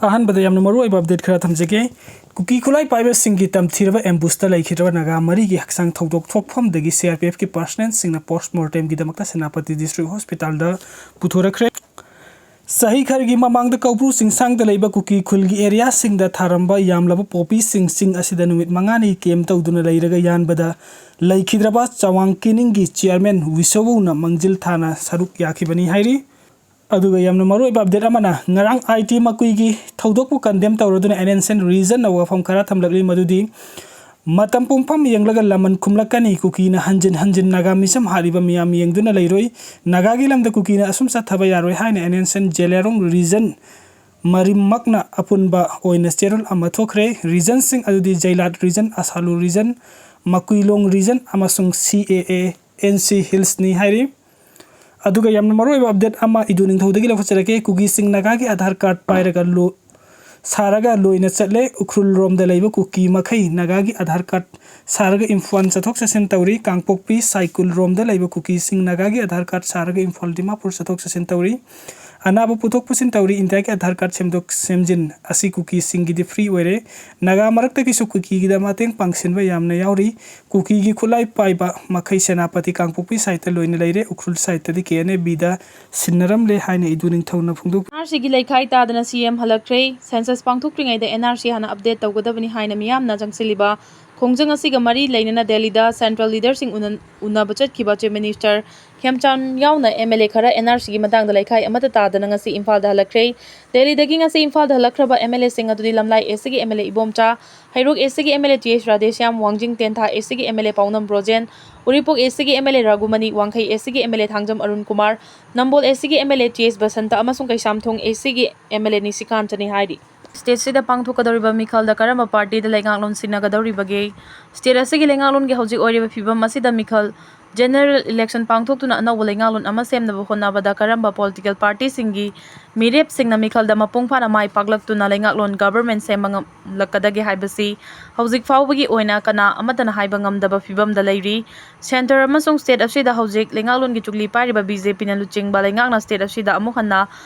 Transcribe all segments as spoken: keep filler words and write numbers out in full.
ꯑꯍꯥꯟꯕꯗ ꯌꯥꯝꯅ ꯃꯔꯨꯑꯣꯏꯕ ꯑꯞꯗꯦꯠ ꯈꯔ ꯊꯝꯖꯒꯦ꯫ ꯀꯨꯀꯤ ꯈꯨꯠꯂꯥꯏ ꯄꯥꯏꯕꯁꯤꯡꯒꯤ ꯇꯝꯊꯤꯔꯕ ꯑꯦꯝꯕꯨꯁꯇ ꯂꯩꯈꯤꯗ꯭ꯔꯕ ꯅꯥꯒꯥ ꯃꯔꯤꯒꯤ ꯍꯛꯆꯥꯡ ꯊꯧꯗꯣꯛ ꯊꯣꯛꯐꯝꯗꯒꯤ ꯁꯤ ꯑꯥꯔ ꯄꯤ ꯑꯦꯐꯀꯤ ꯄꯥꯔꯁꯅꯦꯜꯁꯤꯡꯅ ꯄꯣꯁꯠꯃꯣꯔꯇꯦꯝꯒꯤꯗꯃꯛꯇ ꯁꯦꯅꯥꯄꯇꯤ ꯗꯤꯁꯇ꯭ꯔꯤꯛ ꯍꯣꯁꯄꯤꯇꯥꯜꯗ ꯄꯨꯊꯣꯔꯛꯈ꯭ꯔꯦ꯫ ꯆꯍꯤ ꯈꯔꯒꯤ ꯃꯃꯥꯡꯗ ꯀꯧꯕ꯭ꯔꯨ ꯆꯤꯡꯁꯥꯡꯗ ꯂꯩꯕ ꯀꯨꯀꯤ ꯈꯨꯜꯒꯤ ꯑꯦꯔꯤꯌꯥꯁꯤꯡꯗ ꯊꯥꯔꯝꯕ ꯌꯥꯝꯂꯕ ꯄꯣꯄꯤꯁꯤꯡ ꯆꯤꯡ ꯑꯁꯤꯗ ꯅꯨꯃꯤꯠ ꯃꯉꯥꯅꯤ ꯀꯦꯝ ꯇꯧꯗꯨꯅ ꯂꯩꯔꯒ ꯌꯥꯟꯕꯗ ꯂꯩꯈꯤꯗ꯭ꯔꯕ ꯆꯋꯥꯡ ꯀꯤꯅꯤꯡꯒꯤ ꯆꯤꯌꯔꯃꯦꯟ ꯋꯤꯁꯣꯋꯨꯅ ꯃꯥꯡꯖꯤꯜ ꯊꯥꯅ ꯁꯔꯨꯛ ꯌꯥꯈꯤꯕꯅꯤ ꯍꯥꯏꯔꯤ꯫ ꯑꯗꯨꯒ ꯌꯥꯝꯅ ꯃꯔꯨꯑꯣꯏꯕ ꯑꯞꯗꯦꯠ ꯑꯃꯅ, ꯉꯔꯥꯡ ꯑꯥꯏ ꯇꯤ ꯃꯀꯨꯏꯒꯤ ꯊꯧꯗꯣꯛꯄꯨ ꯀꯟꯗꯦꯝ ꯇꯧꯔꯗꯨꯅ ꯑꯦꯟ ꯑꯦꯟ ꯁꯦꯟ ꯔꯤꯖꯟꯅ ꯋꯥꯐꯝ ꯈꯔ ꯊꯝꯂꯛꯂꯤ, ꯃꯗꯨꯗꯤ ꯃꯇꯝ ꯄꯨꯝꯐꯝ ꯌꯦꯡꯂꯒ ꯂꯃꯟ ꯈꯨꯝꯂꯛꯀꯅꯤ꯫ ꯀꯨꯀꯤꯅ ꯍꯟꯖꯤꯟ ꯍꯟꯖꯤꯟ ꯅꯥꯒꯥ ꯃꯤꯁꯝ ꯍꯥꯠꯂꯤꯕ ꯃꯤꯌꯥꯝ ꯌꯦꯡꯗꯨꯅ ꯂꯩꯔꯣꯏ꯫ ꯅꯥꯒꯥꯒꯤ ꯂꯝꯗ ꯀꯨꯀꯤꯅ ꯑꯁꯨꯝ ꯆꯠꯊꯕ ꯌꯥꯔꯣꯏ ꯍꯥꯏꯅ ꯑꯦꯟ ꯑꯦꯟ ꯁꯦꯟ ꯖꯦꯂꯤꯌꯥꯡꯔꯣꯡ ꯔꯤꯖꯟ ꯃꯔꯤꯃꯛꯅ ꯑꯄꯨꯟꯕ ꯑꯣꯏꯅ ꯆꯦꯔꯣꯜ ꯑꯃ ꯊꯣꯛꯈ꯭ꯔꯦ꯫ ꯔꯤꯖꯟꯁꯤꯡ ꯑꯗꯨꯗꯤ ꯖꯩꯂꯥꯠ ꯔꯤꯖꯟ, ꯑꯁꯥꯂꯨ ꯔꯤꯖꯟ, ꯃꯀꯨꯏꯂꯣꯡ ꯔꯤꯖꯟ ꯑꯃꯁꯨꯡ ꯁꯤ ꯑꯦ ꯑꯦ ꯑꯦꯟ ꯁꯤ ꯍꯤꯜꯁꯅꯤ ꯍꯥꯏꯔꯤ꯫ ꯑꯗꯨꯒ ꯌꯥꯝꯅ ꯃꯔꯨꯑꯣꯏꯕ ꯑꯞꯗꯦꯠ ꯑꯃ ꯏꯗꯨ ꯅꯤꯡꯊꯧꯗꯒꯤ ꯂꯧꯈꯠꯆꯔꯛꯀꯦ꯫ ꯀꯨꯀꯤꯁꯤꯡ ꯅꯥꯒꯥꯒꯤ ꯑꯙꯥꯔ ꯀꯥꯔꯗ ꯄꯥꯏꯔꯒ ꯂꯣ-, ꯁꯥꯔꯒ ꯂꯣꯏꯅ ꯆꯠꯂꯦ꯫ ꯎꯈ꯭ꯔꯨꯜ ꯔꯣꯝꯗ ꯂꯩꯕ ꯀꯨꯀꯤ ꯃꯈꯩ ꯅꯥꯒꯥꯒꯤ ꯑꯙꯥꯔ ꯀꯥꯔꯗ ꯁꯥꯔꯒ ꯏꯝꯐꯥꯜ ꯆꯠꯊꯣꯛ ꯆꯠꯁꯤꯟ ꯇꯧꯔꯤ꯫ ꯀꯥꯡꯄꯣꯛꯄꯤ ꯁꯥꯏꯀꯨꯜ ꯔꯣꯝꯗ ꯂꯩꯕ ꯀꯨꯀꯤꯁꯤꯡ ꯅꯥꯒꯥꯒꯤ ꯑꯙꯥꯔ ꯀꯥꯔꯗ ꯁꯥꯔꯒ ꯏꯝꯐꯥꯜ ꯗꯤꯃꯥꯄꯨꯔ ꯆꯠꯊꯣꯛ ꯆꯠꯁꯤꯟ ꯇꯧꯔꯤ꯫ ꯑꯅꯥꯕ ꯄꯨꯊꯣꯛ ꯄꯨꯁꯤꯟ ꯇꯧꯔꯤ꯫ ꯏꯟꯗꯤꯌꯥꯒꯤ ꯑꯙꯥꯔ ꯀꯥꯔꯗ ꯁꯦꯝꯗꯣꯛ ꯁꯦꯝꯖꯤꯟ ꯑꯁꯤ ꯀꯨꯀꯤꯁꯤꯡꯒꯤꯗꯤ ꯐ꯭ꯔꯤ ꯑꯣꯏꯔꯦ꯫ ꯅꯥꯒꯥ ꯃꯔꯛꯇꯒꯤꯁꯨ ꯀꯨꯀꯤꯒꯤꯗ ꯃꯇꯦꯡ ꯄꯥꯡꯁꯤꯟꯕ ꯌꯥꯝꯅ ꯌꯥꯎꯔꯤ꯫ ꯀꯨꯀꯤꯒꯤ ꯈꯨꯠꯂꯥꯏ ꯄꯥꯏꯕ ꯃꯈꯩ ꯁꯦꯅꯥꯄꯇꯤ ꯀꯥꯡꯄꯣꯛꯄꯤ ꯁꯥꯏꯠꯇ ꯂꯣꯏꯅ ꯂꯩꯔꯦ꯫ ꯎꯈ꯭ꯔꯨꯜ ꯁꯥꯏꯠꯇꯗꯤ ꯀꯦ ꯑꯦꯟ ꯑꯦ ꯕꯤꯗ ꯁꯤꯟꯅꯔꯝꯂꯦ ꯍꯥꯏꯅ ꯏꯗꯨ ꯅꯤꯡꯊꯧꯅ ꯐꯣꯡꯗꯣꯛꯈꯤ꯫ ꯑꯦꯟ ꯑꯥꯔ ꯁꯤꯒꯤ ꯂꯩꯈꯥꯏ ꯇꯥꯗꯅ ꯁꯤ ꯑꯦꯝ ꯍꯜꯂꯛꯈ꯭ꯔꯦ꯫ ꯁꯦꯟꯁꯁ ꯄꯥꯡꯊꯣꯛꯇ꯭ꯔꯤꯉꯩꯗ ꯑꯦꯟ ꯑꯥꯔ ꯁꯤ ꯍꯥꯟꯅ ꯑꯞꯗꯦꯠ ꯇꯧꯒꯗꯕꯅꯤ ꯍꯥꯏꯅ ꯃꯤꯌꯥꯝꯅ ꯆꯪꯁꯤꯜꯂꯤꯕ ꯈꯣꯡꯖꯪ ꯑꯁꯤꯒ ꯃꯔꯤ ꯂꯩꯅꯅ ꯗꯦꯜꯂꯤꯗ ꯁꯦꯟꯇ꯭ꯔꯦꯜ ꯂꯤꯗꯔꯁꯤꯡ ꯎꯅ-, ꯎꯅꯕ ꯆꯠꯈꯤꯕ ꯆꯤꯐ ꯃꯤꯅꯤꯁꯇꯔ ꯈꯦꯝꯆꯥꯟ ꯌꯥꯎꯅ ꯑꯦꯝ ꯑꯦꯜ ꯑꯦ ꯈꯔ ꯑꯦꯟ ꯑꯥꯔ ꯁꯤꯒꯤ ꯃꯇꯥꯡꯗ ꯂꯩꯈꯥꯏ ꯑꯃꯠꯇ ꯇꯥꯗꯅ ꯉꯁꯤ ꯏꯝꯐꯥꯜꯗ ꯍꯜꯂꯛꯈ꯭ꯔꯦ꯫ ꯗꯦꯜꯂꯤꯗꯒꯤ ꯉꯁꯤ ꯏꯝꯐꯥꯜꯗ ꯍꯜꯂꯛꯈ꯭ꯔꯕ ꯑꯦꯝ ꯑꯦꯜ ꯑꯦꯁꯤꯡ ꯑꯗꯨꯗꯤ ꯂꯝꯂꯥꯏ ꯑꯦꯁ ꯁꯤꯒꯤ ꯑꯦꯝ ꯑꯦꯜ ꯑꯦ ꯏꯕꯣꯝꯆꯥ, ꯍꯩꯔꯣꯛ ꯑꯦꯁ ꯁꯤꯒꯤ ꯑꯦꯝ ꯑꯦꯜ ꯑꯦ ꯇꯤ ꯑꯦꯁ ꯔꯥꯙꯦꯁ꯭ꯌꯥꯝ, ꯋꯥꯡꯖꯤꯡ ꯇꯦꯟꯊꯥ ꯑꯦꯁ ꯁꯤꯒꯤ ꯑꯦꯝ ꯑꯦꯜ ꯑꯦ ꯄꯥꯎꯅꯝ ꯕ꯭ꯔꯣꯖꯦꯟ, ꯎꯔꯤꯄꯣꯛ ꯑꯦꯁ ꯁꯤꯒꯤ ꯑꯦꯝ ꯑꯦꯜ ꯑꯦ ꯔꯥꯒꯨꯃꯅꯤ, ꯋꯥꯡꯈꯩ ꯑꯦꯁ ꯁꯤꯒꯤ M L A Thangjam Arun Kumar, Nambol ꯑꯦꯁ ꯁꯤꯒꯤ M L A T S Basanta ꯑꯃꯁꯨꯡ ꯀꯩꯁꯥꯝꯊꯣꯡ ꯑꯦꯁ ꯁꯤꯒꯤ ꯑꯦꯝ ꯑꯦꯜ ꯑꯦ ꯅꯤꯁꯤꯀꯥꯟꯇꯅꯤ ꯍꯥꯏꯔꯤ꯫ ꯁ꯭ꯇꯦꯠꯁꯤꯗ ꯄꯥꯡꯊꯣꯛꯀꯗꯧꯔꯤꯕ ꯃꯤꯈꯜꯗ ꯀꯔꯝꯕ ꯄꯥꯔꯇꯤꯗ ꯂꯩꯉꯥꯛꯂꯣꯟ ꯁꯤꯟꯅꯒꯗꯧꯔꯤꯕꯒꯦ? ꯁ꯭ꯇꯦꯠ ꯑꯁꯤꯒꯤ ꯂꯩꯉꯥꯛꯂꯣꯟꯒꯤ ꯍꯧꯖꯤꯛ ꯑꯣꯏꯔꯤꯕ ꯐꯤꯕꯝ ꯑꯁꯤꯗ ꯃꯤꯈꯜ General election ꯄꯥꯡꯊꯣꯛꯇꯨꯅ ꯑꯅꯧꯕ ꯂꯩꯉꯥꯛꯂꯣꯟ ꯑꯃ ꯁꯦꯝꯅꯕ ꯍꯣꯠꯅꯕꯗ ꯀꯔꯝꯕ political partyꯁꯤꯡꯒꯤ ꯃꯤꯔꯦꯞꯁꯤꯡꯅ ꯃꯤꯈꯜꯗ ꯃꯄꯨꯡ ꯐꯥꯅ ꯃꯥꯏ ꯄꯥꯛꯂꯛꯇꯨꯅ ꯂꯩꯉꯥꯛꯂꯣꯟ government ꯁꯦꯝꯕ ꯉꯝꯂꯛꯀꯗꯒꯦ ꯍꯥꯏꯕꯁꯤ ꯍꯧꯖꯤꯛ ꯐꯥꯎꯕꯒꯤ ꯑꯣꯏꯅ ꯀꯅꯥ ꯑꯃꯠꯇꯅ ꯍꯥꯏꯕ ꯉꯝꯗꯕ ꯐꯤꯕꯝꯗ ꯂꯩꯔꯤ꯫ Centre ꯑꯃꯁꯨꯡ state ꯑꯁꯤꯗ ꯍꯧꯖꯤꯛ ꯂꯩꯉꯥꯛꯂꯣꯟꯒꯤ ꯆꯨꯛꯂꯤ ꯄꯥꯏꯔꯤꯕ BJPꯅ ꯂꯨꯆꯤꯡꯕ ꯂꯩꯉꯥꯛꯅ state ꯑꯁꯤꯗ ꯑꯃꯨꯛ ꯍꯟꯅ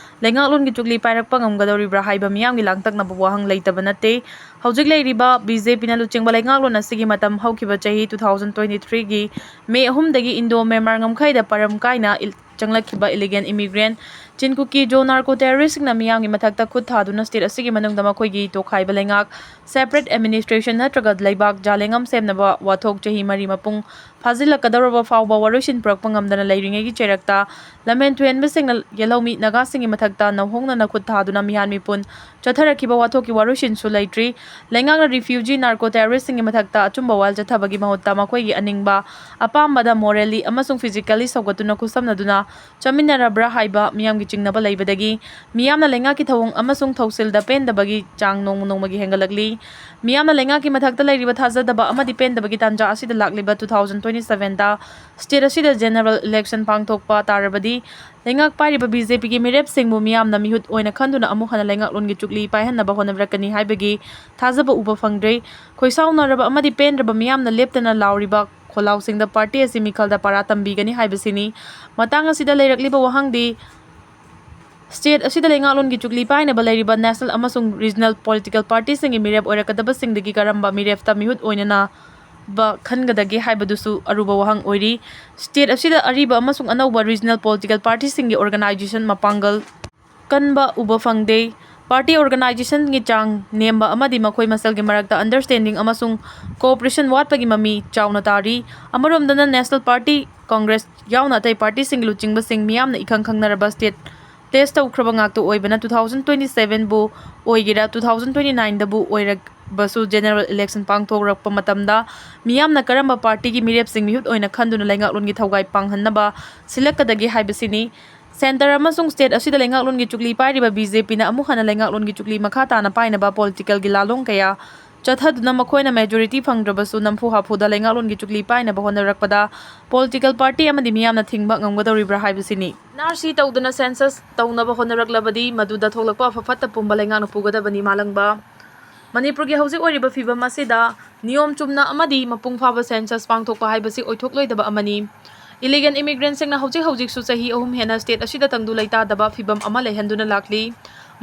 ꯂꯩꯉꯥꯛꯂꯣꯟꯒꯤ ꯆꯨꯛꯂꯤ ꯄꯥꯏꯔꯛꯄ ꯉꯝꯒꯗꯧꯔꯤꯕ꯭ꯔꯥ ꯍꯥꯏꯕ ꯃꯤꯌꯥꯝꯒꯤ ꯂꯥꯡꯇꯛꯅꯕ ꯋꯥꯍꯪ ꯂꯩꯇꯕ ꯅꯠꯇꯦ꯫ ꯍꯧꯖꯤꯛ ꯂꯩꯔꯤꯕ BJPꯅ ꯂꯨꯆꯤꯡꯕ ꯂꯩꯉꯥꯛꯂꯣꯟ ꯑꯁꯤꯒꯤ ꯃꯇꯝ ꯍꯧꯈꯤꯕ ꯆꯍꯤ two thousand twenty-threeꯒꯤ May ꯑꯍꯨꯝꯗꯒꯤ Indo-Myanmar ꯉꯝꯈꯩꯗ ꯄꯔꯝ ꯀꯥꯏꯅ ꯏꯜ-, ꯆꯪꯂꯛꯈꯤꯕ illegal immigrant, ꯆꯤꯟ ꯀꯨꯀꯤ ꯖꯣ narco terroristꯁꯤꯡꯅ ꯃꯤꯌꯥꯝꯒꯤ ꯃꯊꯛꯇ ꯈꯨꯠ ꯊꯥꯗꯨꯅ state ꯑꯁꯤꯒꯤ ꯃꯅꯨꯡꯗ ꯃꯈꯣꯏꯒꯤ ꯇꯣꯈꯥꯏꯕ ꯂꯩꯉꯥꯛ, separate administration ꯅꯠꯇ꯭ꯔꯒ ꯂꯩꯕꯥꯛ ꯖꯥꯂꯦꯡꯉꯝ ꯁꯦꯝꯅꯕ ꯋꯥꯊꯣꯛ ꯆꯍꯤ ꯃꯔꯤ ꯃꯄꯨꯡ ꯐꯥꯖꯤꯜꯂꯛꯀꯗꯧꯔꯕ ꯐꯥꯎꯕ ꯋꯥꯔꯣꯏꯁꯤꯟ ꯄꯨꯔꯛꯄ ꯉꯝꯗꯅ ꯂꯩꯔꯤꯉꯩꯒꯤ ꯆꯩꯔꯛꯇ ꯂꯝꯍꯦꯟ ꯇꯨꯍꯦꯟꯕꯁꯤꯡꯅ ꯌꯦꯜꯍꯧꯃꯤ ꯅꯥꯒꯥꯁꯤꯡꯒꯤ ꯃꯊꯛꯇ ꯅꯧꯍꯧꯅꯅ ꯈꯨꯠ ꯊꯥꯗꯨꯅ ꯃꯤꯍꯥꯠ ꯃꯤꯄꯨꯟ ꯆꯠꯊꯔꯛꯈꯤꯕ ꯋꯥꯊꯣꯛꯀꯤ ꯋꯥꯔꯣꯏꯁꯤꯟꯁꯨ ꯂꯩꯇ꯭ꯔꯤ꯫ ꯂꯩꯉꯥꯛꯅ refugee narco terroristꯁꯤꯡꯒꯤ ꯃꯊꯛꯇ ꯑꯆꯨꯝꯕ ꯋꯥꯌꯦꯜ ꯆꯠꯊꯕꯒꯤ ꯃꯍꯨꯠꯇ ꯃꯈꯣꯏꯒꯤ ꯑꯅꯤꯡꯕ ꯑꯄꯥꯝꯕꯗ morally ꯑꯃꯁꯨꯡ physically ꯁꯧꯒꯠꯇꯨꯅ ꯈꯨꯠꯁꯝꯅꯗꯨꯅ ꯆꯠꯃꯤꯟꯅꯔꯕ꯭ꯔꯥ ꯍꯥꯏꯕ ꯃꯤꯌꯥꯝꯒꯤ ꯆꯤꯡꯅꯕ ꯂꯩꯕꯗꯒꯤ ꯃꯤꯌꯥꯝꯅ ꯂꯩꯉꯥꯛꯀꯤ ꯊꯧꯑꯣꯡ ꯑꯃꯁꯨꯡ ꯊꯧꯁꯤꯜꯗ ꯄꯦꯟꯗꯕꯒꯤ ꯆꯥꯡ ꯅꯣꯡꯃ ꯅꯣꯡꯃꯒꯤ ꯍꯦꯟꯒꯠꯂꯛꯂꯤ꯫ ꯃꯤꯌꯥꯝꯅ ꯂꯩꯉꯥꯛꯀꯤ ꯃꯊꯛꯇ ꯂꯩꯔꯤꯕ ꯊꯥꯖꯗꯕ ꯑꯃꯗꯤ ꯄꯦꯟꯗꯕꯒꯤ ꯇꯥꯟꯖꯥ ꯑꯁꯤꯗ ꯂꯥꯛꯂꯤꯕ two thousand twenty-sevenꯗ state ꯑꯁꯤꯗ general election ꯄꯥꯡꯊꯣꯛꯄ ꯇꯥꯔꯕꯗꯤ ꯂꯩꯉꯥꯛ ꯄꯥꯏꯔꯤꯕ BJPꯒꯤ ꯃꯤꯔꯦꯞꯁꯤꯡꯕꯨ ꯃꯤꯌꯥꯝꯅ ꯃꯤꯍꯨꯠ ꯑꯣꯏꯅ ꯈꯟꯗꯨꯅ ꯑꯃꯨꯛ ꯍꯟꯅ ꯂꯩꯉꯥꯛꯂꯣꯟꯒꯤ ꯆꯨꯛꯂꯤ ꯄꯥꯏꯍꯟꯅꯕ ꯍꯣꯠꯅꯕꯤꯔꯛꯀꯅꯤ ꯍꯥꯏꯕꯒꯤ ꯊꯥꯖꯕ ꯎꯕ ꯐꯪꯗ꯭ꯔꯦ꯫ ꯈꯣꯏꯁꯥꯎꯅꯔꯕ ꯑꯃꯗꯤ ꯄꯦꯟꯗ꯭ꯔꯕ ꯃꯤꯌꯥꯝꯅ ꯂꯦꯞꯇꯅ ꯂꯥꯎꯔꯤꯕ ꯈꯣꯜꯂꯥꯎꯁꯤꯡꯗ party ꯑꯁꯤ ꯃꯤꯈꯜꯗ ꯄꯔꯥ ꯇꯝꯕꯤꯒꯅꯤ ꯍꯥꯏꯕꯁꯤꯅꯤ꯫ ꯃꯇꯥꯡ ꯑꯁꯤꯗ ꯂꯩꯔꯛꯂꯤꯕ ꯋꯥꯍꯪꯗꯤ, state ꯑꯁꯤꯗ ꯂꯩꯉꯥꯛꯂꯣꯟꯒꯤ ꯆꯨꯛꯂꯤ ꯄꯥꯏꯅꯕ ꯂꯩꯔꯤꯕ national ꯑꯃꯁꯨꯡ regional political partyꯁꯤꯡꯒꯤ ꯃꯤꯔꯦꯞ ꯑꯣꯏꯔꯛꯀꯗꯕꯁꯤꯡꯗꯒꯤ ꯀꯔꯝꯕ ꯃꯤꯔꯦꯞꯇ ꯃꯤꯍꯨꯠ ꯑꯣꯏꯅꯅꯕ ꯈꯟꯒꯗꯒꯦ ꯍꯥꯏꯕꯗꯨꯁꯨ ꯑꯔꯨꯕ ꯋꯥꯍꯪ ꯑꯣꯏꯔꯤ꯫ State ꯑꯁꯤꯗ ꯑꯔꯤꯕ ꯑꯃꯁꯨꯡ ꯑꯅꯧꯕ regional political partyꯁꯤꯡꯒꯤ organization ꯃꯄꯥꯡꯒꯜ ꯀꯟꯕ ꯎꯕ ꯐꯪꯗꯦ꯫ Party organizationꯒꯤ ꯆꯥꯡ ꯅꯦꯝꯕ ꯑꯃꯗꯤ ꯃꯈꯣꯏ ꯃꯁꯦꯜꯒꯤ ꯃꯔꯛꯇ understanding ꯑꯃꯁꯨꯡ cooperation ꯋꯥꯠꯄꯒꯤ ꯃꯃꯤ ꯆꯥꯎꯅ ꯇꯥꯔꯤ꯫ ꯑꯃꯔꯣꯝꯗꯅ national party Congress ꯌꯥꯎꯅ ꯑꯇꯩ partyꯁꯤꯡꯒꯤ ꯂꯨꯆꯤꯡꯕꯁꯤꯡ ꯃꯤꯌꯥꯝꯅ ꯏꯈꯪ ꯈꯪꯅꯔꯕ state test ꯇꯧꯈ꯭ꯔꯕ ꯉꯥꯛꯇ ꯑꯣꯏꯕꯅ two thousand twenty-sevenꯕꯨ ꯑꯣꯏꯒꯦꯔꯥ two thousand twenty-nineꯗꯕꯨ ꯑꯣꯏꯔꯕꯁꯨ general election ꯄꯥꯡꯊꯣꯔꯛꯄ ꯃꯇꯝꯗ ꯃꯤꯌꯥꯝꯅ ꯀꯔꯝꯕ partyꯒꯤ ꯃꯤꯔꯦꯞꯁꯤꯡ ꯃꯤꯍꯨꯠ ꯑꯣꯏꯅ ꯈꯟꯗꯨꯅ ꯂꯩꯉꯥꯛꯂꯣꯟꯒꯤ ꯊꯧꯒꯥꯏ ꯄꯥꯡꯍꯟꯅꯕ ꯁꯤꯜꯂꯛꯀꯗꯒꯦ ꯍꯥꯏꯕꯁꯤꯅꯤ꯫ Centre ꯑꯃꯁꯨꯡ state ꯑꯁꯤꯗ ꯂꯩꯉꯥꯛꯂꯣꯟꯒꯤ ꯆꯨꯛꯂꯤ ꯄꯥꯏꯔꯤꯕ BJPꯅ ꯑꯃꯨꯛ ꯍꯟꯅ ꯂꯩꯉꯥꯛꯂꯣꯟꯒꯤ ꯆꯨꯛꯂꯤ ꯃꯈꯥ ꯇꯥꯅ ꯄꯥꯏꯅꯕ politicalꯒꯤ ꯂꯥꯂꯣꯡ ꯀꯌꯥ ꯆꯠꯊꯗꯨꯅ ꯃꯈꯣꯏꯅ majority ꯐꯪꯗ꯭ꯔꯕꯁꯨ ꯅꯝꯐꯨ ꯍꯥꯐꯨꯗ ꯂꯩꯉꯥꯛꯂꯣꯟꯒꯤ ꯆꯨꯛꯂꯤ ꯄꯥꯏꯅꯕ ꯍꯣꯠꯅꯔꯛꯄꯗ political party ꯑꯃꯗꯤ ꯃꯤꯌꯥꯝꯅ ꯊꯤꯡꯕ ꯉꯝꯒꯗꯧꯔꯤꯕ꯭ꯔꯥ ꯍꯥꯏꯕꯁꯤꯅꯤ꯫ N R C ꯇꯧꯗꯨꯅ census ꯇꯧꯅꯕ ꯍꯣꯠꯅꯔꯛꯂꯕꯗꯤ ꯃꯗꯨꯗ ꯊꯣꯛꯂꯛꯄ ꯑꯐ ꯐꯠꯇ ꯄꯨꯝꯕ ꯂꯩꯉꯥꯛꯅ ꯄꯨꯒꯗꯕꯅꯤ꯫ ꯃꯥꯂꯪꯕ꯫ ꯃꯅꯤꯄꯨꯔꯒꯤ ꯍꯧꯖꯤꯛ ꯑꯣꯏꯔꯤꯕ ꯐꯤꯕꯝ ꯑꯁꯤꯗ ꯅꯤꯌꯣꯝ ꯆꯨꯝꯅ ꯑꯃꯗꯤ ꯃꯄꯨꯡ ꯐꯥꯕ census ꯄꯥꯡꯊꯣꯛꯄ ꯍꯥꯏꯕꯁꯤ ꯑꯣꯏꯊꯣꯛꯂꯣꯏꯗꯕ ꯑꯃꯅꯤ꯫ Illegal immigrantꯁꯤꯡꯅ ꯍꯧꯖꯤꯛ ꯍꯧꯖꯤꯛꯁꯨ ꯆꯍꯤ ꯑꯍꯨꯝ ꯍꯦꯟꯅ state ꯑꯁꯤꯗ ꯇꯪꯗꯨ ꯂꯩꯇꯥꯗꯕ ꯐꯤꯕꯝ ꯑꯃ ꯂꯩꯍꯟꯗꯨꯅ ꯂꯥꯛꯂꯤ꯫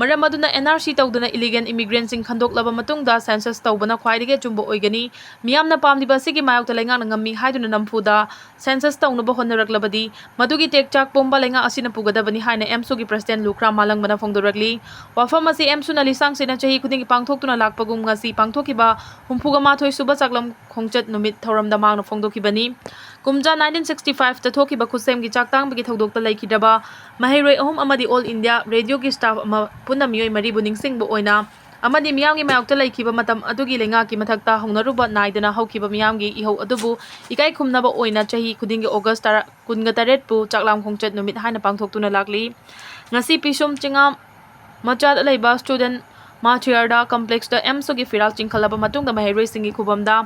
ꯃꯔꯝ ꯑꯗꯨꯅ N R C ꯇꯧꯗꯨꯅ illegal immigrantꯁꯤꯡ ꯈꯟꯗꯣꯛꯂꯕ ꯃꯇꯨꯡꯗ census ꯇꯧꯕꯅ ꯈ꯭ꯋꯥꯏꯗꯒꯤ ꯑꯆꯨꯝꯕ ꯑꯣꯏꯒꯅꯤ꯫ ꯃꯤꯌꯥꯝꯅ ꯄꯥꯝꯂꯤꯕ ꯑꯁꯤꯒꯤ ꯃꯥꯌꯣꯛꯇ ꯂꯩꯉꯥꯛꯅ ꯉꯝꯃꯤ ꯍꯥꯏꯗꯨꯅ ꯅꯝꯐꯨꯗ census ꯇꯧꯅꯕ ꯍꯣꯠꯅꯔꯛꯂꯕꯗꯤ ꯃꯗꯨꯒꯤ ꯇꯦꯛꯆꯥꯛ ꯄꯨꯝꯕ ꯂꯩꯉꯥꯛ ꯑꯁꯤꯅ ꯄꯨꯒꯗꯕꯅꯤ ꯍꯥꯏꯅ AMSUꯒꯤ president ꯂꯨꯈ꯭ꯔꯥꯝ ꯃꯥꯂꯪꯕꯅ ꯐꯣꯡꯗꯣꯔꯛꯂꯤ꯫ ꯋꯥꯐꯝ ꯑꯁꯤ AMSUꯅ ꯂꯤꯁꯥꯡ ꯁꯤꯠꯅ ꯆꯍꯤ ꯈꯨꯗꯤꯡꯒꯤ ꯄꯥꯡꯊꯣꯛꯇꯨꯅ ꯂꯥꯛꯄꯒꯨꯝ ꯉꯁꯤ ꯄꯥꯡꯊꯣꯛꯈꯤꯕ ꯍꯨꯝꯐꯨꯒ ꯃꯥꯊꯣꯏ ꯁꯨꯕ ꯆꯥꯛꯂꯝ ꯈꯣꯡꯆꯠ ꯅꯨꯃꯤꯠ ꯊꯧꯔꯝꯗ ꯃꯍꯥꯛꯅ ꯐꯣꯡꯗꯣꯛꯈꯤꯕꯅꯤ꯫ ꯀꯨꯝꯖꯥ nineteen sixty fiveꯇ ꯊꯣꯛꯈꯤꯕ ꯈꯨꯠꯁꯦꯝꯒꯤ ꯆꯥꯛ ꯇꯥꯡꯕꯒꯤ ꯊꯧꯗꯣꯛꯇ ꯂꯩꯈꯤꯗ꯭ꯔꯕ ꯃꯍꯩꯔꯣꯏ ꯑꯍꯨꯝ ꯑꯃꯗꯤ All India Radioꯒꯤ staff ꯑꯃ ꯄꯨꯟꯅ ꯃꯤꯑꯣꯏ ꯃꯔꯤꯕꯨ ꯅꯤꯡꯁꯤꯡꯕ ꯑꯣꯏꯅ ꯑꯃꯗꯤ ꯃꯤꯌꯥꯝꯒꯤ ꯃꯥꯌꯣꯛꯇ ꯂꯩꯈꯤꯕ ꯃꯇꯝ ꯑꯗꯨꯒꯤ ꯂꯩꯉꯥꯛꯀꯤ ꯃꯊꯛꯇ ꯍꯧꯅꯔꯨꯕ ꯅꯥꯏꯗꯅ ꯍꯧꯈꯤꯕ ꯃꯤꯌꯥꯝꯒꯤ ꯏꯍꯧ ꯑꯗꯨꯕꯨ ꯏꯀꯥꯏ ꯈꯨꯝꯅꯕ ꯑꯣꯏꯅ ꯆꯍꯤ ꯈꯨꯗꯤꯡꯒꯤ August ꯇꯔꯥ, ꯀꯨꯟꯒ ꯇꯔꯦꯠꯄꯨ ꯆꯥꯛꯂꯥꯝ ꯈꯣꯡꯆꯠ ꯅꯨꯃꯤꯠ ꯍꯥꯏꯅ ꯄꯥꯡꯊꯣꯛꯇꯨꯅ ꯂꯥꯛꯂꯤ꯫ ꯉꯁꯤ ꯄꯤꯁꯨꯝ ꯆꯤꯡꯉꯥꯝ ꯃꯆꯥꯗ ꯂꯩꯕ student martyrdom complexꯇ AMSUꯒꯤ ꯐꯤꯔꯥꯜ ꯆꯤꯡꯈꯠꯂꯕ ꯃꯇꯨꯡꯗ ꯃꯍꯩꯔꯣꯏꯁꯤꯡꯒꯤ ꯈꯨꯕꯝꯗ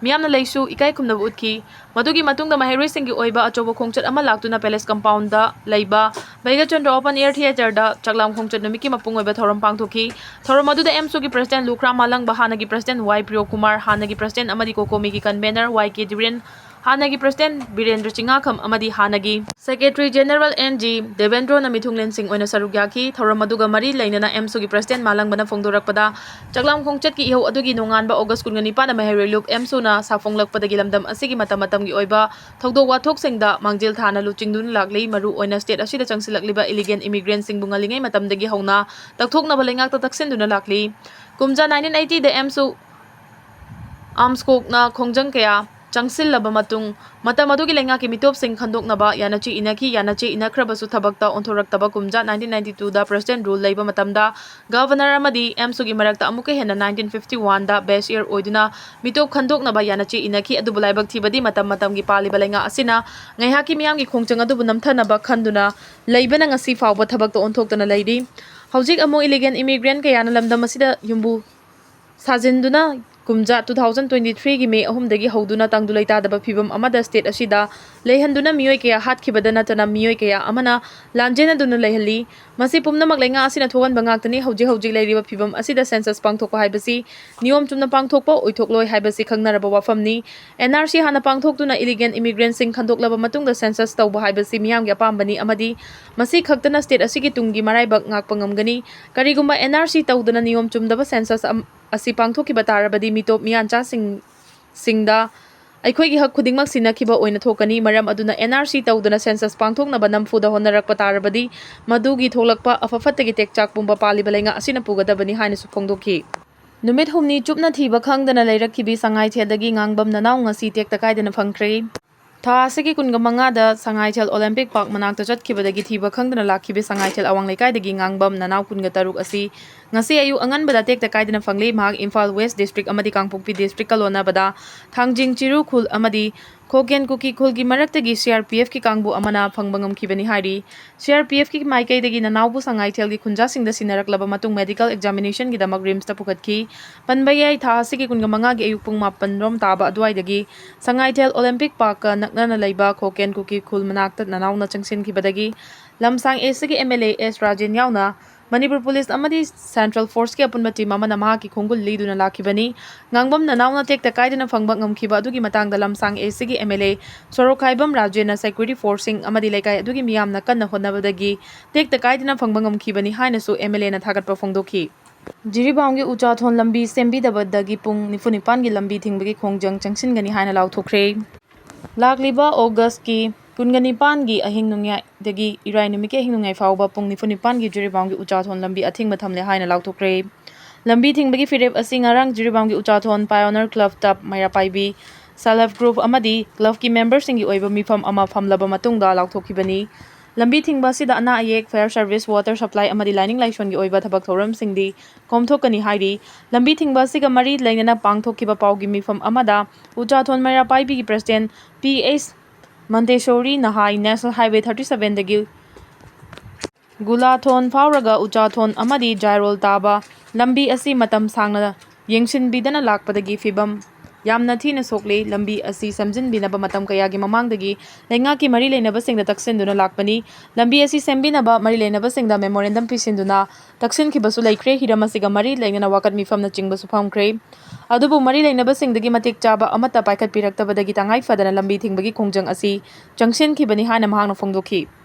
ꯃꯤꯌꯥꯝꯅ ꯂꯩꯁꯨ ꯏꯀꯥꯏ ꯈꯨꯝꯅꯕ ꯎꯠꯈꯤ꯫ ꯃꯗꯨꯒꯤ ꯃꯇꯨꯡꯗ ꯃꯍꯩꯔꯣꯏꯁꯤꯡꯒꯤ ꯑꯣꯏꯕ ꯑꯆꯧꯕ ꯈꯣꯡꯆꯠ ꯑꯃ ꯂꯥꯛꯇꯨꯅ Palace compoundꯗ ꯂꯩꯕ ꯕꯩꯒꯆꯟꯗ꯭ꯔ Open Air Theatreꯗ ꯆꯥꯛꯂꯥꯝ ꯈꯣꯡꯆꯠ ꯅꯨꯃꯤꯠꯀꯤ ꯃꯄꯨꯡ ꯑꯣꯏꯕ ꯊꯧꯔꯝ ꯄꯥꯡꯊꯣꯛꯈꯤ꯫ ꯊꯧꯔꯝ ꯑꯗꯨꯗ AMSUꯒꯤ president ꯂꯨꯈ꯭ꯔꯥꯝ ꯃꯥꯂꯪꯕ, ꯍꯥꯟꯅꯒꯤ president ꯋꯥꯏ ꯄ꯭ꯔꯤꯌꯣꯀꯨꯃꯥꯔ, ꯍꯥꯟꯅꯒꯤ president ꯑꯃꯗꯤ COCOMIꯒꯤ convener ꯋꯥꯏ ꯀꯦ ꯗꯤꯔꯦꯟ, ꯍꯥꯟꯅꯒꯤ president ꯕꯤꯔꯦꯟꯗ꯭ꯔ ꯆꯤꯡꯉꯥꯈꯝ ꯑꯃꯗꯤ ꯍꯥꯟꯅꯒꯤ secretary general ꯑꯦꯟ ꯖꯤ ꯗꯦꯕꯦꯟꯗ꯭ꯔꯣꯅ ꯃꯤꯊꯨꯡꯂꯦꯟꯁꯤꯡ ꯑꯣꯏꯅ ꯁꯔꯨꯛ ꯌꯥꯈꯤ꯫ ꯊꯧꯔꯝ ꯑꯗꯨꯒ ꯃꯔꯤ ꯂꯩꯅꯅ AMSUꯒꯤ president ꯃꯥꯂꯪꯕꯅ ꯐꯣꯡꯗꯣꯔꯛꯄꯗ, ꯆꯥꯛꯂꯥꯝ ꯈꯣꯡꯆꯠꯀꯤ ꯏꯍꯧ ꯑꯗꯨꯒꯤ ꯅꯣꯡꯉꯥꯟꯕ August ꯀꯨꯟꯒ ꯅꯤꯄꯥꯟꯗ ꯃꯍꯩꯔꯣꯏ ꯂꯨꯞ AMSUꯅ ꯁꯥꯐꯣꯡꯂꯛꯄꯗꯒꯤ ꯂꯝꯗꯝ ꯑꯁꯤꯒꯤ ꯃꯇꯝ ꯃꯇꯝꯒꯤ ꯑꯣꯏꯕ ꯊꯧꯗꯣꯛ ꯋꯥꯊꯣꯛꯁꯤꯡꯗ ꯃꯥꯡꯖꯤꯜ ꯊꯥꯅ ꯂꯨꯆꯤꯡꯗꯨꯅ ꯂꯥꯛꯂꯤ꯫ ꯃꯔꯨ ꯑꯣꯏꯅ state ꯑꯁꯤꯗ ꯆꯪꯁꯤꯜꯂꯛꯂꯤꯕ illegal immigrantꯁꯤꯡꯕꯨ ꯉꯜꯂꯤꯉꯩ ꯃꯇꯝꯗꯒꯤ ꯍꯧꯅ ꯇꯛꯊꯣꯛꯅꯕ ꯂꯩꯉꯥꯛꯇ ꯇꯛꯁꯤꯟꯗꯨꯅ ꯂꯥꯛꯂꯤ꯫ ꯀꯨꯝꯖꯥ nineteen eightyꯗ AMSU AMSCOCꯅ ꯈꯣꯡꯖꯪ ꯀꯌꯥ ꯆꯪꯁꯤꯜꯂꯕ ꯃꯇꯨꯡ, ꯃꯇꯝ ꯑꯗꯨꯒꯤ ꯂꯩꯉꯥꯛꯀꯤ ꯃꯤꯇꯣꯞꯁꯤꯡ ꯈꯟꯗꯣꯛꯅꯕ ꯌꯥꯅꯆꯦ ꯏꯅꯈꯤ꯫ ꯌꯥꯅꯆꯦ ꯏꯅꯈ꯭ꯔꯕꯁꯨ ꯊꯕꯛꯇ ꯑꯣꯟꯊꯣꯔꯛꯇꯕ ꯀꯨꯝꯖꯥ nineteen ninety twoꯗ president rule ꯂꯩꯕ ꯃꯇꯝꯗ governor ꯑꯃꯗꯤ AMSUꯒꯤ ꯃꯔꯛꯇ ꯑꯃꯨꯛꯀ ꯍꯦꯟꯅ nineteen fifty oneꯗ base year ꯑꯣꯏꯗꯨꯅ ꯃꯤꯇꯣꯞ ꯈꯟꯗꯣꯛꯅꯕ ꯌꯥꯅꯆꯦ ꯏꯅꯈꯤ꯫ ꯑꯗꯨꯕꯨ ꯂꯥꯏꯕꯛ ꯊꯤꯕꯗꯤ ꯃꯇꯝ ꯃꯇꯝꯒꯤ ꯄꯥꯜꯂꯤꯕ ꯂꯩꯉꯥꯛ ꯑꯁꯤꯅ ꯉꯥꯏꯍꯥꯛꯀꯤ ꯃꯤꯌꯥꯝꯒꯤ ꯈꯣꯡꯖꯪ ꯑꯗꯨꯕꯨ ꯅꯝꯊꯅꯕ ꯈꯟꯗꯨꯅ ꯂꯩꯕꯅ ꯉꯁꯤ ꯐꯥꯎꯕ ꯊꯕꯛꯇ ꯑꯣꯟꯊꯣꯛꯇꯅ ꯂꯩꯔꯤ꯫ ꯍꯧꯖꯤꯛ ꯑꯃꯨꯛ illegal immigrant ꯀꯌꯥꯅ ꯂꯝꯗꯝ ꯑꯁꯤꯗ ꯌꯨꯝꯕꯨ ꯁꯥꯖꯤꯟꯗꯨꯅ ꯀꯨꯝꯖꯥ two thousand twenty-threeꯒꯤ May ꯑꯍꯨꯝꯗꯒꯤ ꯍꯧꯗꯨꯅ ꯇꯪꯗꯨ ꯂꯩꯇꯥꯗꯕ ꯐꯤꯚꯝ ꯑꯃꯗ state ꯑꯁꯤꯗ ꯂꯩꯍꯟꯗꯨꯅ ꯃꯤꯑꯣꯏ ꯀꯌꯥ ꯍꯥꯠꯈꯤꯕꯗ ꯅꯠꯇꯅ ꯃꯤꯑꯣꯏ ꯀꯌꯥ ꯑꯃꯅ ꯂꯥꯟꯖꯦꯟꯅꯗꯨꯅ ꯂꯩꯍꯜꯂꯤ꯫ ꯃꯁꯤ ꯄꯨꯝꯅꯃꯛ ꯂꯩꯉꯥꯛ ꯑꯁꯤꯅ ꯊꯣꯛꯍꯟꯕ ꯉꯥꯛꯇꯅꯤ꯫ ꯍꯧꯖꯤꯛ ꯍꯧꯖꯤꯛ ꯂꯩꯔꯤꯕ ꯐꯤꯚꯝ ꯑꯁꯤꯗ census ꯄꯥꯡꯊꯣꯛꯄ ꯍꯥꯏꯕꯁꯤ ꯅꯤꯌꯣꯝ ꯆꯨꯝꯅ ꯄꯥꯡꯊꯣꯛꯄ ꯑꯣꯏꯊꯣꯛꯂꯣꯏ ꯍꯥꯏꯕꯁꯤ ꯈꯪꯅꯔꯕ ꯋꯥꯐꯝꯅꯤ꯫ N R C ꯍꯥꯟꯅ ꯄꯥꯡꯊꯣꯛꯇꯨꯅ illegal immigrantꯁꯤꯡ ꯈꯟꯗꯣꯛꯂꯕ ꯃꯇꯨꯡꯗ census ꯇꯧꯕ ꯍꯥꯏꯕꯁꯤ ꯃꯤꯌꯥꯝꯒꯤ ꯑꯄꯥꯝꯕꯅꯤ ꯑꯃꯗꯤ ꯃꯁꯤ ꯈꯛꯇꯅ state ꯑꯁꯤꯒꯤ ꯇꯨꯡꯒꯤ ꯃꯔꯥꯏꯕꯛ ꯉꯥꯛꯄ ꯉꯝꯒꯅꯤ꯫ ꯀꯔꯤꯒꯨꯝꯕ N R C ꯇꯧꯗꯅ ꯅꯤꯌꯣꯝ ꯆꯨꯝꯗꯕ census ꯑꯝ-, ꯑꯁꯤ ꯄꯥꯡꯊꯣꯛꯈꯤꯕ ꯇꯥꯔꯕꯗꯤ ꯃꯤꯇꯣꯞ ꯃꯤꯌꯥꯟꯆꯥꯁꯤꯡ, ꯁꯤꯡꯗ ꯑꯩꯈꯣꯏꯒꯤ ꯍꯛ ꯈꯨꯗꯤꯡꯃꯛ ꯁꯤꯟꯅꯈꯤꯕ ꯑꯣꯏꯅ ꯊꯣꯛꯀꯅꯤ꯫ ꯃꯔꯝ ꯑꯗꯨꯅ N R C ꯇꯧꯗꯅ census ꯄꯥꯡꯊꯣꯛꯅꯕ ꯅꯝꯐꯨꯗ ꯍꯣꯠꯅꯔꯛꯄ ꯇꯥꯔꯕꯗꯤ ꯃꯗꯨꯒꯤ ꯊꯣꯛꯂꯛꯄ ꯑꯐ ꯐꯠꯇꯒꯤ ꯇꯦꯛꯆꯥꯛ ꯄꯨꯝꯕ ꯄꯥꯜꯂꯤꯕ ꯂꯩꯉꯥꯛ ꯑꯁꯤꯅ ꯄꯨꯒꯗꯕꯅꯤ ꯍꯥꯏꯅꯁꯨ ꯐꯣꯡꯗꯣꯛꯈꯤ꯫ ꯅꯨꯃꯤꯠ ꯍꯨꯝꯅꯤ ꯆꯨꯞꯅ ꯊꯤꯕ ꯈꯪꯗꯅ ꯂꯩꯔꯛꯈꯤꯕꯤ ꯁꯉꯥꯏꯊꯦꯜꯗꯒꯤ ꯉꯥꯡꯕꯝ ꯅꯅꯥꯎ ꯉꯁꯤ ꯇꯦꯛꯇ ꯀꯥꯏꯗꯅ ꯐꯪꯈ꯭ꯔꯦ꯫ ꯊꯥ ꯑꯁꯤꯒꯤ ꯀꯨꯟꯒ ꯃꯉꯥꯗ ꯁꯉꯥꯏꯊꯦꯜ Olympic Park ꯃꯅꯥꯛꯇ ꯆꯠꯈꯤꯕꯗꯒꯤ ꯊꯤꯕ ꯈꯪꯗꯅ ꯂꯥꯛꯈꯤꯕꯤ ꯁꯉꯥꯏꯊꯦꯜ ꯑꯋꯥꯡ ꯂꯩꯀꯥꯏꯗꯒꯤ ꯉꯥꯡꯕꯝ ꯅꯅꯥꯎ ꯀꯨꯟꯒ ꯇꯔꯨꯛ ꯑꯁꯤ ꯉꯁꯤ ꯑꯌꯨꯛ ꯑꯉꯟꯕꯗ ꯇꯦꯛꯇ ꯀꯥꯏꯗꯅ ꯐꯪꯂꯤ꯫ ꯃꯍꯥꯛ ꯏꯝꯐꯥꯜ West District ꯑꯃꯗꯤ ꯀꯥꯡꯄꯣꯛꯄꯤ Districtꯀ ꯂꯣꯟꯅꯕꯗ ꯊꯥꯡꯖꯤꯡ ꯆꯤꯔꯨ ꯈꯨꯜ ꯑꯃꯗꯤ ꯈꯣꯀꯦꯟ ꯀꯨꯀꯤ ꯈꯨꯜꯒꯤ ꯃꯔꯛꯇꯒꯤ C R P Fꯀꯤ ꯀꯥꯡꯕꯨ ꯑꯃꯅ ꯐꯪꯕ ꯉꯝꯈꯤꯕꯅꯤ ꯍꯥꯏꯔꯤ꯫ C R P Fꯀꯤ ꯃꯥꯏꯀꯩꯗꯒꯤ ꯅꯅꯥꯎꯕꯨ ꯁꯉꯥꯏꯊꯦꯜꯒꯤ ꯈꯨꯟꯖꯥꯁꯤꯡꯗ ꯁꯤꯟꯅꯔꯛꯂꯕ ꯃꯇꯨꯡ medical examinationꯒꯤꯗꯃꯛ RIMSꯇ ꯄꯨꯈꯠꯈꯤ꯫ ꯄꯟꯕ ꯌꯥꯏ, ꯊꯥ ꯑꯁꯤꯒꯤ ꯀꯨꯟꯒ ꯃꯉꯥꯒꯤ ꯑꯌꯨꯛ ꯄꯨꯡ ꯃꯥꯄꯟ ꯔꯣꯝ ꯇꯥꯕ ꯑꯗꯨꯋꯥꯏꯗꯒꯤ ꯁꯉꯥꯏꯊꯦꯜ Olympic Parkꯀ ꯅꯛꯅꯅ ꯂꯩꯕ ꯈꯣꯀꯦꯟ ꯀꯨꯀꯤ ꯈꯨꯜ ꯃꯅꯥꯛꯇ ꯅꯅꯥꯎꯅ ꯆꯪꯁꯤꯟꯈꯤꯕꯗꯒꯤ ꯂꯝꯁꯥꯡ Aꯁꯤꯒꯤ M L A S Rajen ꯌꯥꯎꯅ ꯃꯅꯤꯄꯨꯔ ꯄꯨꯂꯤꯁ ꯑꯃꯗꯤ Central Forceꯀꯤ ꯑꯄꯨꯟꯕ team ꯑꯃꯅ ꯃꯍꯥꯛꯀꯤ ꯈꯣꯡꯒꯨꯜ ꯂꯤꯗꯨꯅ ꯂꯥꯛꯈꯤꯕꯅꯤ꯫ ꯉꯥꯡꯕꯝ ꯅꯅꯥꯎꯅ ꯇꯦꯛꯇ ꯀꯥꯏꯗꯅ ꯐꯪꯕ ꯉꯝꯈꯤꯕ ꯑꯗꯨꯒꯤ ꯃꯇꯥꯡꯗ ꯂꯝꯁꯥꯡ Aꯁꯤꯒꯤ M L A Sorokhaibam ꯔꯥꯖꯦꯟꯅ security forceꯁꯤꯡ ꯑꯃꯗꯤ ꯂꯩꯀꯥꯏ ꯑꯗꯨꯒꯤ ꯃꯤꯌꯥꯝꯅ ꯀꯟꯅ ꯍꯣꯠꯅꯕꯗꯒꯤ ꯇꯦꯛꯇ ꯀꯥꯏꯗꯅ ꯐꯪꯕ ꯉꯝꯈꯤꯕꯅꯤ ꯍꯥꯏꯅꯁꯨ M L Aꯅ ꯊꯥꯒꯠꯄ ꯐꯣꯡꯗꯣꯛꯈꯤ꯫ ꯖꯤꯔꯤꯕꯥꯝꯒꯤ ꯎꯆꯥꯊꯣꯟ ꯂꯝꯕꯤ ꯁꯦꯝꯕꯤꯗꯕꯗꯒꯤ ꯄꯨꯡ ꯅꯤꯐꯨ ꯅꯤꯄꯥꯟꯒꯤ ꯂꯝꯕꯤ ꯊꯤꯡꯕꯒꯤ ꯈꯣꯡꯖꯪ ꯆꯪꯁꯤꯟꯒꯅꯤ ꯍꯥꯏꯅ ꯂꯥꯎꯊꯣꯛꯈ꯭ꯔꯦ꯫ ꯂꯥꯛꯂꯤꯕ Augustꯀꯤ ꯀꯨꯟꯒ ꯅꯤꯄꯥꯟꯒꯤ ꯑꯍꯤꯡ ꯅꯣꯡꯌꯥꯏꯗꯒꯤ ꯏꯔꯥꯏ ꯅꯨꯃꯤꯠꯀꯤ ꯑꯍꯤꯡ ꯅꯣꯡꯌꯥꯏ ꯐꯥꯎꯕ ꯄꯨꯡ ꯅꯤꯐꯨ ꯅꯤꯄꯥꯟꯒꯤ ꯖꯤꯔꯤꯕꯥꯝꯒꯤ ꯎꯆꯥꯊꯣꯟ ꯂꯝꯕꯤ ꯑꯊꯤꯡꯕ ꯊꯝꯂꯦ ꯍꯥꯏꯅ ꯂꯥꯎꯊꯣꯛꯈ꯭ꯔꯦ꯫ ꯂꯝꯕꯤ ꯊꯤꯡꯕꯒꯤ ꯐꯤꯔꯦꯞ ꯑꯁꯤ ꯉꯔꯥꯡ ꯖꯤꯔꯤꯕꯥꯝꯒꯤ ꯎꯆꯥꯊꯣꯟ Pioneer Club ꯇꯞ ꯃꯩꯔꯥ ꯄꯥꯏꯕꯤ Self Help Group ꯑꯃꯗꯤ clubꯀꯤ memberꯁꯤꯡꯒꯤ ꯑꯣꯏꯕ ꯃꯤꯐꯝ ꯑꯃ ꯐꯝꯂꯕ ꯃꯇꯨꯡꯗ ꯂꯥꯎꯊꯣꯛꯈꯤꯕꯅꯤ꯫ ꯂꯝꯕꯤ ꯊꯤꯡꯕ ꯑꯁꯤꯗ ꯑꯅꯥ ꯑꯌꯦꯛ, fire service, water supply ꯑꯃꯗꯤ ꯂꯥꯏꯅꯤꯡ ꯂꯥꯏꯁꯣꯟꯒꯤ ꯑꯣꯏꯕ ꯊꯕꯛ ꯊꯧꯔꯝꯁꯤꯡꯗꯤ ꯀꯣꯝꯊꯣꯛꯀꯅꯤ ꯍꯥꯏꯔꯤ꯫ ꯂꯝꯕꯤ ꯊꯤꯡꯕ ꯑꯁꯤꯒ ꯃꯔꯤ ꯂꯩꯅꯅ ꯄꯥꯡꯊꯣꯛꯈꯤꯕ ꯄꯥꯎꯒꯤ ꯃꯤꯐꯝ ꯑꯃꯗ ꯎꯆꯥꯊꯣꯟ ꯃꯩꯔꯥ ꯄꯥꯏꯕꯤꯒꯤ president P H ꯃꯟꯇꯦꯁꯣꯔꯤꯅ ꯍꯥꯏ, National Highway thirty sevenꯗꯒꯤ ꯒꯨꯂꯥꯊꯣꯟ ꯐꯥꯎꯔꯒ ꯎꯆꯥꯊꯣꯟ ꯑꯃꯗꯤ ꯖꯥꯏꯔꯣꯜ ꯇꯥꯕ ꯂꯝꯕꯤ ꯑꯁꯤ ꯃꯇꯝ ꯁꯥꯡꯅ ꯌꯦꯡꯁꯤꯟꯕꯤꯗꯅ ꯂꯥꯛꯄꯗꯒꯤ ꯐꯤꯕꯝ ꯌꯥꯝꯅ ꯊꯤꯅ ꯁꯣꯛꯂꯦ꯫ ꯂꯝꯕꯤ ꯑꯁꯤ ꯁꯦꯝꯖꯤꯟꯕꯤꯅꯕ ꯃꯇꯝ ꯀꯌꯥꯒꯤ ꯃꯃꯥꯡꯗꯒꯤ ꯂꯩꯉꯥꯛꯀꯤ ꯃꯔꯤ ꯂꯩꯅꯕꯁꯤꯡꯗ ꯇꯛꯁꯤꯟꯗꯨꯅ ꯂꯥꯛꯄꯅꯤ꯫ ꯂꯝꯕꯤ ꯑꯁꯤ ꯁꯦꯝꯕꯤꯅꯕ ꯃꯔꯤ ꯂꯩꯅꯕꯁꯤꯡꯗ memorandum ꯄꯤꯁꯤꯟꯗꯨꯅ ꯇꯛꯁꯤꯟꯈꯤꯕꯁꯨ ꯂꯩꯈ꯭ꯔꯦ꯫ ꯍꯤꯔꯝ ꯑꯁꯤꯒ ꯃꯔꯤ ꯂꯩꯅꯅ ꯋꯥꯀꯠ ꯃꯤꯐꯝꯅꯆꯤꯡꯕꯁꯨ ꯐꯝꯈ꯭ꯔꯦ꯫ ꯑꯗꯨꯕꯨ ꯃꯔꯤ ꯂꯩꯅꯕꯁꯤꯡꯗꯒꯤ ꯃꯇꯤꯛ ꯆꯥꯕ ꯑꯃꯠꯇ ꯄꯥꯏꯈꯠꯄꯤꯔꯛꯇꯕꯗꯒꯤ ꯇꯉꯥꯏ ꯐꯗꯅ ꯂꯝꯕꯤ ꯊꯤꯡꯕꯒꯤ ꯈꯣꯡꯖꯪ ꯑꯁꯤ ꯆꯪꯁꯤꯟꯈꯤꯕꯅꯤ ꯍꯥꯏꯅ ꯃꯍꯥꯛꯅ ꯐꯣꯡꯗꯣꯛꯈꯤ꯫